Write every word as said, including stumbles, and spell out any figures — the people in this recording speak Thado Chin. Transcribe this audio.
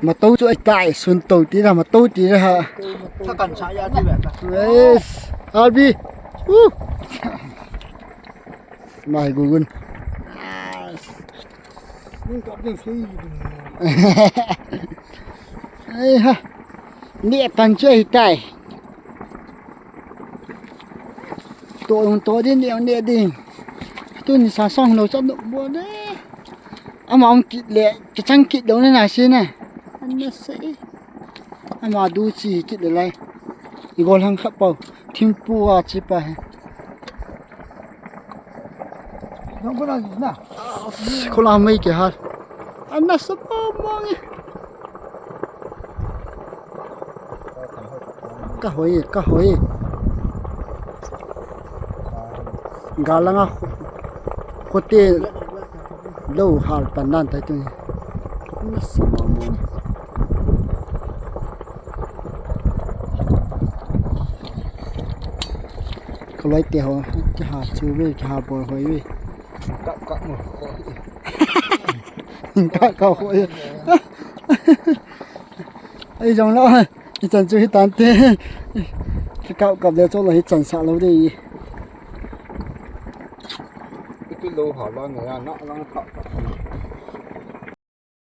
Mato chu ahitai, sun to ti da, mato ti da ha. Yes, Albi. Woo. Mai gugun. Ai ha. Ni pan chu ahitai. To ung to din, ni ung ni din. Tuni sa sang lo chap no bo de. Ama ung kit le, kichang kit lo na na si na. Ana se. Ama du chi kit le lai. I gol hang kha pau. Thimpu a chi pa he. Khola mai ke hal. Ana sa pa mong e. Ka hoi, ka hoi. Galanga khote lo hal pan dan tai tu ni. Nasa mamo. Kaloi te ho, kiha chu ve, kiha bol hoi ve. Kap kap mo. Kap kap hoi. Ai jong lo. Ichan chu hitante. Kikap kap le chu lo hichan sa lo de. Itu lo ha la ne ya na lang kap kap.